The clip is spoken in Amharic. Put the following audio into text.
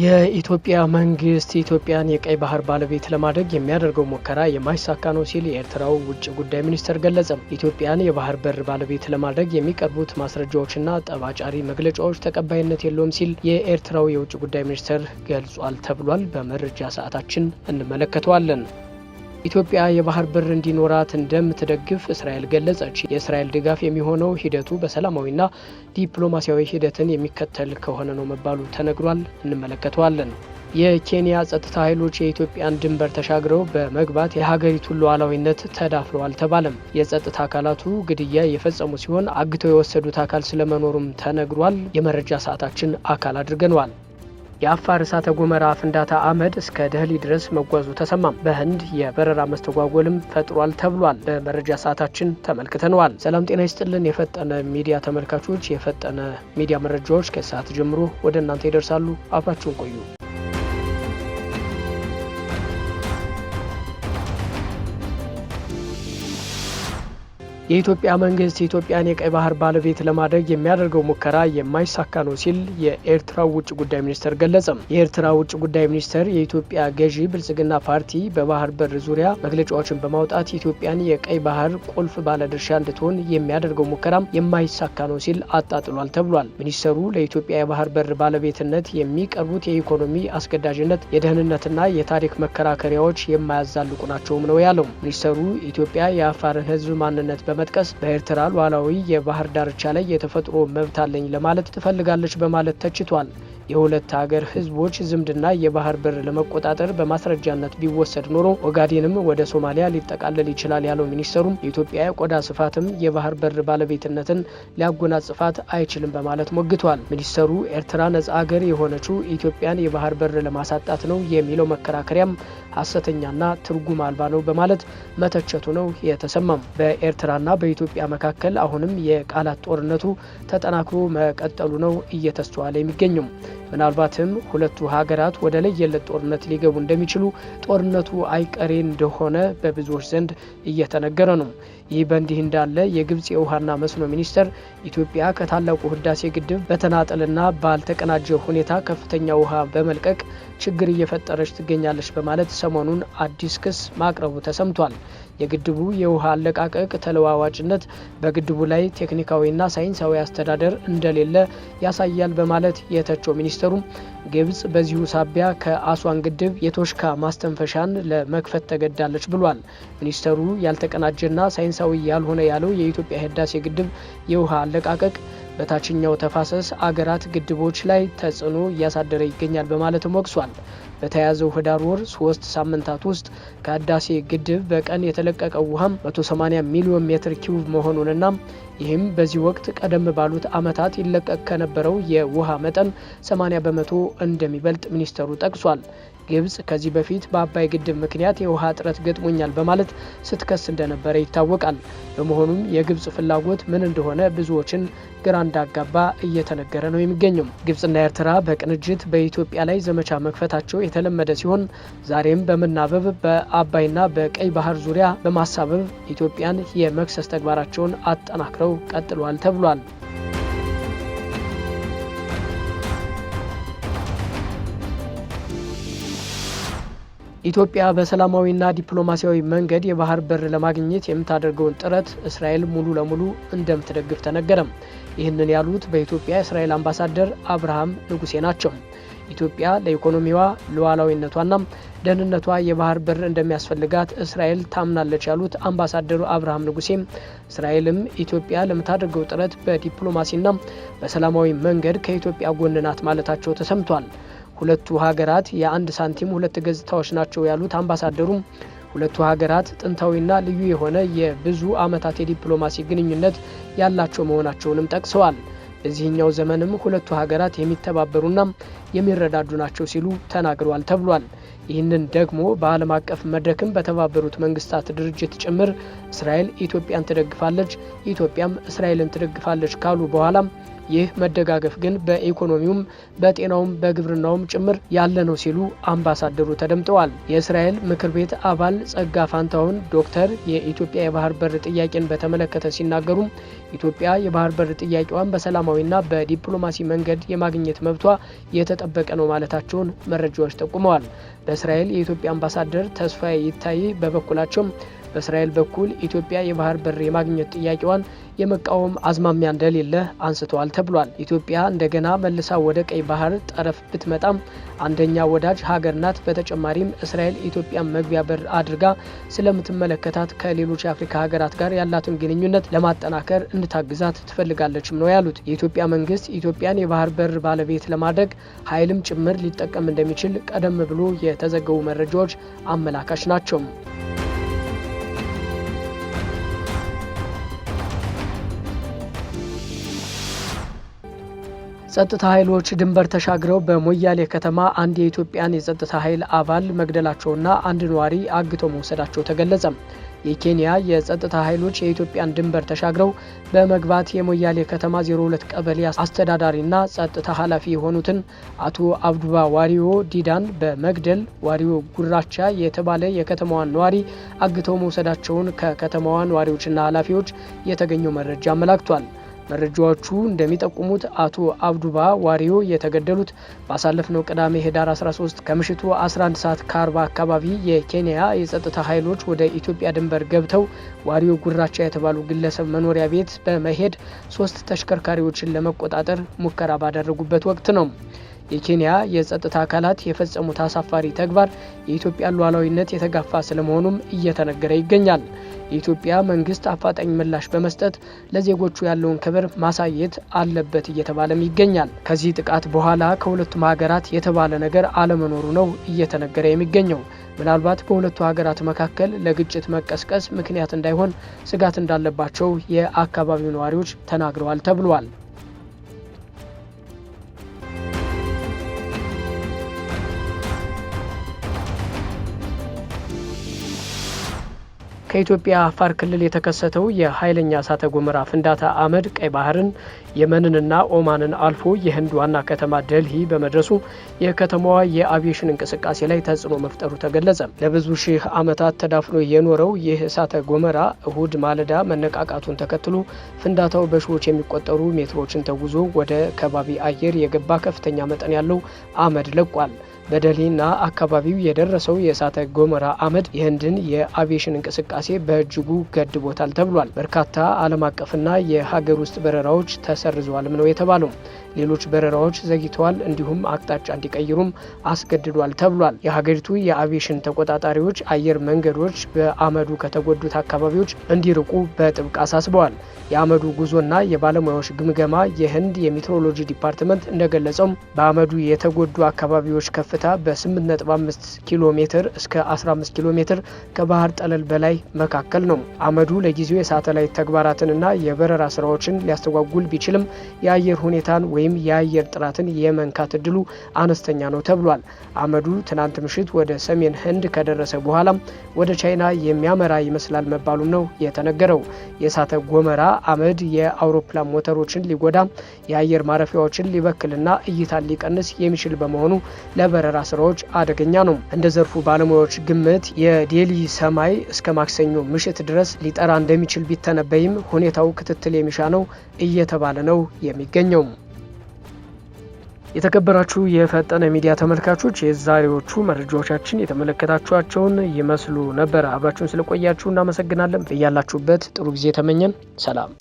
የኢትዮጵያ መንግስት ኢትዮጵያን የቀይ ባህር ባለቤት ለማድረግ የሚያደርገው ሙከራ የማይሳካ ነው ሲል የኤርትራው ውጭ ጉዳይ ሚኒስትር ገለጸ። ኢትዮጵያን የባህር በር ባለቤት ለማድረግ የሚቀርቡት ማስረጃዎችና ጠብ አጫሪ መግለጫዎች ተቀባይነት የለውም ሲል የኤርትራው የውጭ ጉዳይ ሚኒስትር ገልጿል ተብሏል። በመረጃ ሰዓታችን እንመለከተዋለን። ኢትዮጵያ የባህር በር እንዲኖራት እንደምትደግፍ እስራኤል ገለጸች። የእስራኤል ድጋፍ የሚሆነው ሂደቱ በሰላማዊና ዲፕሎማሲያዊ ሂደትን የሚከተል ከሆነ ነው መባሉ ተነግሯል። እንመለከተዋለን። የኬንያ ጸጥታ ኃይሎች የኢትዮጵያን ድንበር ተሻግረው በመግባት የሀገሪቱን ሉዓላዊነት ተዳፍረዋል ተባለም። የጸጥታ አካላቱ ግድያ የፈጸሙ ሲሆን አግተው የወሰዱት አካል ስለመኖሩም ተነግሯል። የመረጃ ሰዓታችን አካል አድርገነዋል። የአፋር እሳተ ገሞራ ፍንዳታ አመድ እስከ ደህሊ ድረስ መጓዙ ተሰማም። በህንድ የበረራ መስተጓጎልም ፈጥሯል ተብሏል። በመረጃ ሰዓታችን ተመልክተነዋል። ሰላም ጤና ይስጥልን የፈጠነ ሚዲያ ተመልካቾች፣ የፈጠነ ሚዲያ መረጃዎች ከሰዓት ጀምሮ ወደ እናንተ ይደርሳሉ። አብራችሁን ቆዩ። የኢትዮጵያ መንግስት ኢትዮጵያን የቀይ ባህር ባለቤት ለማድረግ የሚያደርገው ሙከራ የማይሳካ ነው ሲል የኤርትራው ውጭ ጉዳይ ሚኒስትር ገለጸ። የኤርትራ ውጭ ጉዳይ ሚኒስትር የኢትዮጵያ ገዢ ብልጽግና ፓርቲ በባህር በር ዙሪያ መግለጫዎችን በማውጣት ኢትዮጵያን የቀይ ባህር ቁልፍ ባለድርሻ እንድትሆን የሚያደርገው ሙከራም የማይሳካ ነው ሲል አጣጥሏል ተብሏል። ሚኒስትሩ ለኢትዮጵያ የባህር በር ባለቤትነት የሚቀርቡት የኢኮኖሚ አስገዳጅነት፣ የደህንነትና የታሪክ መከራከሪያዎች የማያዛልቁ ናቸውም ነው ያለው። ሚኒስትሩ ኢትዮጵያ የአፋርን ሕዝብ ማንነት በመጥቀስ በኤርትራ ሉዓላዊ የባህር ዳርቻ ላይ የተፈጥሮ መብት አለኝ ለማለት ትፈልጋለች በማለት ተችቷል። የሁለት ሀገር ህዝቦች ዝምድና የባህር በር ለመቆጣጠር በማስረጃነት ቢወሰድ ኖሮ ኦጋዴንም ወደ ሶማሊያ ሊጠቃለል ይችላል ያለው ሚኒስተሩም የኢትዮጵያ የቆዳ ስፋትም የባህር በር ባለቤትነትን ሊያጎናጽፋት አይችልም በማለት ሞግቷል። ሚኒስተሩ ኤርትራ ነጻ ሀገር የሆነችው ኢትዮጵያን የባህር በር ለማሳጣት ነው የሚለው መከራከሪያም ሀሰተኛና ትርጉም አልባ ነው በማለት መተቸቱ ነው የተሰማም። በኤርትራና በኢትዮጵያ መካከል አሁንም የቃላት ጦርነቱ ተጠናክሮ መቀጠሉ ነው እየተስተዋለ የሚገኘው። ምናልባትም ሁለቱ ሀገራት ወደ ለየለት ጦርነት ሊገቡ እንደሚችሉ ጦርነቱ አይቀሬ እንደሆነ በብዙዎች ዘንድ እየተነገረ ነው። ይህ በእንዲህ እንዳለ የግብጽ የውሃና መስኖ ሚኒስቴር ኢትዮጵያ ከታላቁ ህዳሴ ግድብ በተናጠልና ባልተቀናጀ ሁኔታ ከፍተኛ ውሃ በመልቀቅ ችግር እየፈጠረች ትገኛለች በማለት ሰሞኑን አዲስ ክስ ማቅረቡ ተሰምቷል። የግድቡ የውሃ አለቃቀቅ ተለዋዋጭነት በግድቡ ላይ ቴክኒካዊና ሳይንሳዊ አስተዳደር እንደሌለ ያሳያል በማለት የተቸው ሚኒስተሩ ግብጽ በዚሁ ሳቢያ ከአስዋን ግድብ የቶሽካ ማስተንፈሻን ለመክፈት ተገዳለች ብሏል። ሚኒስተሩ ያልተቀናጀና ሳይንሳዊ ያልሆነ ያለው የኢትዮጵያ ህዳሴ ግድብ የውሃ አለቃቀቅ በታችኛው ተፋሰስ አገራት ግድቦች ላይ ተጽዕኖ እያሳደረ ይገኛል በማለትም ወቅሷል። በተያዘው ህዳር ወር 3 ሳምንታት ውስጥ ከህዳሴ ግድብ በቀን የተለቀቀው ውሃም 180 ሚሊዮን ሜትር ኪዩብ መሆኑንና ይህም በዚህ ወቅት ቀደም ባሉት ዓመታት ይለቀቅ ከነበረው የውሃ መጠን 80% እንደሚበልጥ ሚኒስተሩ ጠቅሷል። ግብጽ ከዚህ በፊት በአባይ ግድብ ምክንያት የውሃ እጥረት ገጥሞኛል በማለት ስትከስ እንደነበረ ይታወቃል። በመሆኑም የግብጽ ፍላጎት ምን እንደሆነ ብዙዎችን ግራ እንዳጋባ እየተነገረ ነው የሚገኘው። ግብጽና ኤርትራ በቅንጅት በኢትዮጵያ ላይ ዘመቻ መክፈታቸው የተለመደ ሲሆን ዛሬም በመናበብ በአባይና በቀይ ባህር ዙሪያ በማሳበብ ኢትዮጵያን የመክሰስ ተግባራቸውን አጠናክረው ቀጥለዋል ተብሏል። ኢትዮጵያ በሰላማዊና ዲፕሎማሲያዊ መንገድ የባህር በር ለማግኘት የምታደርገውን ጥረት እስራኤል ሙሉ ለሙሉ እንደምትደግፍ ተነገረም። ይህንን ያሉት በኢትዮጵያ የእስራኤል አምባሳደር አብርሃም ንጉሴ ናቸው። ኢትዮጵያ ለኢኮኖሚዋ ሉዓላዊነቷና ደህንነቷ የባህር በር እንደሚያስፈልጋት እስራኤል ታምናለች ያሉት አምባሳደሩ አብርሃም ንጉሴ እስራኤልም ኢትዮጵያ ለምታደርገው ጥረት በዲፕሎማሲና በሰላማዊ መንገድ ከኢትዮጵያ ጎን ናት ማለታቸው ተሰምቷል። ሁለቱ ሀገራት የአንድ ሳንቲም ሁለት ገጽታዎች ናቸው ያሉት አምባሳደሩም ሁለቱ ሀገራት ጥንታዊና ልዩ የሆነ የብዙ ዓመታት የዲፕሎማሲ ግንኙነት ያላቸው መሆናቸውንም ጠቅሰዋል። በዚህኛው ዘመንም ሁለቱ ሀገራት የሚተባበሩና የሚረዳዱ ናቸው ሲሉ ተናግረዋል ተብሏል። ይህንን ደግሞ በዓለም አቀፍ መድረክም በተባበሩት መንግስታት ድርጅት ጭምር እስራኤል ኢትዮጵያን ትደግፋለች፣ ኢትዮጵያም እስራኤልን ትደግፋለች ካሉ በኋላም ይህ መደጋገፍ ግን በኢኮኖሚውም በጤናውም በግብርናውም ጭምር ያለ ነው ሲሉ አምባሳደሩ ተደምጠዋል። የእስራኤል ምክር ቤት አባል ጸጋ ፋንታሁን ዶክተር የኢትዮጵያ የባህር በር ጥያቄን በተመለከተ ሲናገሩም ኢትዮጵያ የባህር በር ጥያቄዋን በሰላማዊና በዲፕሎማሲ መንገድ የማግኘት መብቷ የተጠበቀ ነው ማለታቸውን መረጃዎች ጠቁመዋል። በእስራኤል የኢትዮጵያ አምባሳደር ተስፋዬ ይታይ በበኩላቸውም በእስራኤል በኩል ኢትዮጵያ የባህር በር የማግኘት ጥያቄዋን የመቃወም አዝማሚያ እንደሌለ አንስተዋል ተብሏል። ኢትዮጵያ እንደገና መልሳ ወደ ቀይ ባህር ጠረፍ ብትመጣም አንደኛ ወዳጅ ሀገር ናት። በተጨማሪም እስራኤል ኢትዮጵያን መግቢያ በር አድርጋ ስለምትመለከታት ከሌሎች የአፍሪካ ሀገራት ጋር ያላትን ግንኙነት ለማጠናከር እንድታግዛት ትፈልጋለችም ነው ያሉት። የኢትዮጵያ መንግስት ኢትዮጵያን የባህር በር ባለቤት ለማድረግ ኃይልም ጭምር ሊጠቀም እንደሚችል ቀደም ብሎ የተዘገቡ መረጃዎች አመላካች ናቸው። ጸጥታ ኃይሎች ድንበር ተሻግረው በሞያሌ ከተማ አንድ የኢትዮጵያን የጸጥታ ኃይል አባል መግደላቸውና አንድ ነዋሪ አግተው መውሰዳቸው ተገለጸ። የኬንያ የጸጥታ ኃይሎች የኢትዮጵያን ድንበር ተሻግረው በመግባት የሞያሌ ከተማ 02 ቀበሌ አስተዳዳሪና ጸጥታ ኃላፊ የሆኑትን አቶ አብዱባ ዋሪዮ ዲዳን በመግደል ዋሪዮ ጉራቻ የተባለ የከተማዋን ነዋሪ አግተው መውሰዳቸውን ከከተማዋ ነዋሪዎችና ኃላፊዎች የተገኘው መረጃ አመላክቷል። መረጃዎቹ እንደሚጠቁሙት አቶ አብዱባ ዋሪዮ የተገደሉት ባሳለፍነው ቅዳሜ ህዳር 13 ከምሽቱ 11 ሰዓት ከ40 አካባቢ የኬንያ የጸጥታ ኃይሎች ወደ ኢትዮጵያ ድንበር ገብተው ዋሪዮ ጉራቻ የተባሉ ግለሰብ መኖሪያ ቤት በመሄድ 3 ተሽከርካሪዎችን ለመቆጣጠር ሙከራ ባደረጉበት ወቅት ነው። የኬንያ የጸጥታ አካላት የፈጸሙት አሳፋሪ ተግባር የኢትዮጵያን ሉዓላዊነት የተጋፋ ስለመሆኑም እየተነገረ ይገኛል። የኢትዮጵያ መንግስት አፋጣኝ ምላሽ በመስጠት ለዜጎቹ ያለውን ክብር ማሳየት አለበት እየተባለም ይገኛል። ከዚህ ጥቃት በኋላ ከሁለቱም ሀገራት የተባለ ነገር አለመኖሩ ነው እየተነገረ የሚገኘው። ምናልባት በሁለቱ ሀገራት መካከል ለግጭት መቀስቀስ ምክንያት እንዳይሆን ስጋት እንዳለባቸው የአካባቢው ነዋሪዎች ተናግረዋል ተብሏል። ከኢትዮጵያ አፋር ክልል የተከሰተው የኃይለኛ እሳተ ገሞራ ፍንዳታ አመድ ቀይ ባህርን፣ የመንንና ኦማንን አልፎ የህንድ ዋና ከተማ ደልሂ በመድረሱ የከተማዋ የአቪዬሽን እንቅስቃሴ ላይ ተጽዕኖ መፍጠሩ ተገለጸ። ለብዙ ሺህ ዓመታት ተዳፍኖ የኖረው ይህ እሳተ ገሞራ እሁድ ማለዳ መነቃቃቱን ተከትሎ ፍንዳታው በሺዎች የሚቆጠሩ ሜትሮችን ተጉዞ ወደ ከባቢ አየር የገባ ከፍተኛ መጠን ያለው አመድ ለቋል። በደልሂና አካባቢው የደረሰው የእሳተ ገሞራ አመድ የህንድን የአቪዬሽን እንቅስቃሴ በእጅጉ ገድቦታል ተብሏል። በርካታ ዓለም አቀፍና የሀገር ውስጥ በረራዎች ተሰርዘዋልም ነው የተባለው። ሌሎች በረራዎች ዘግይተዋል፣ እንዲሁም አቅጣጫ እንዲቀይሩም አስገድዷል ተብሏል። የሀገሪቱ የአቪዬሽን ተቆጣጣሪዎች አየር መንገዶች በአመዱ ከተጎዱት አካባቢዎች እንዲርቁ በጥብቅ አሳስበዋል። የአመዱ ጉዞና የባለሙያዎች ግምገማ የህንድ የሜትሮሎጂ ዲፓርትመንት እንደገለጸው በአመዱ የተጎዱ አካባቢዎች ከፍታ በ8.5 ኪሎ ሜትር እስከ 15 ኪሎ ሜትር ከባህር ጠለል በላይ መካከል ነው። አመዱ ለጊዜው የሳተላይት ተግባራትንና የበረራ ስራዎችን ሊያስተጓጉል ቢችልም የአየር ሁኔታን ወይም የአየር ጥራትን የመንካት እድሉ አነስተኛ ነው ተብሏል። አመዱ ትናንት ምሽት ወደ ሰሜን ህንድ ከደረሰ በኋላ ወደ ቻይና የሚያመራ ይመስላል መባሉም ነው የተነገረው። የእሳተ ገሞራ አመድ የአውሮፕላን ሞተሮችን ሊጎዳ፣ የአየር ማረፊያዎችን ሊበክልና እይታን ሊቀንስ የሚችል በመሆኑ ለበረራ ስራዎች አደገኛ ነው። እንደ ዘርፉ ባለሙያዎች ግምት የዴሊ ሰማይ እስከ ማክሰኞ ምሽት ድረስ ሊጠራ እንደሚችል ቢተነበይም ሁኔታው ክትትል የሚሻ ነው እየተባለ ነው የሚገኘው። የተከበራችሁ የፈጠነ ሚዲያ ተመልካቾች የዛሬዎቹ መረጃዎቻችን የተመለከታችኋቸውን ይመስሉ ነበር። አብራችሁን ስለቆያችሁ እናመሰግናለን። በያላችሁበት ጥሩ ጊዜ ተመኘን። ሰላም።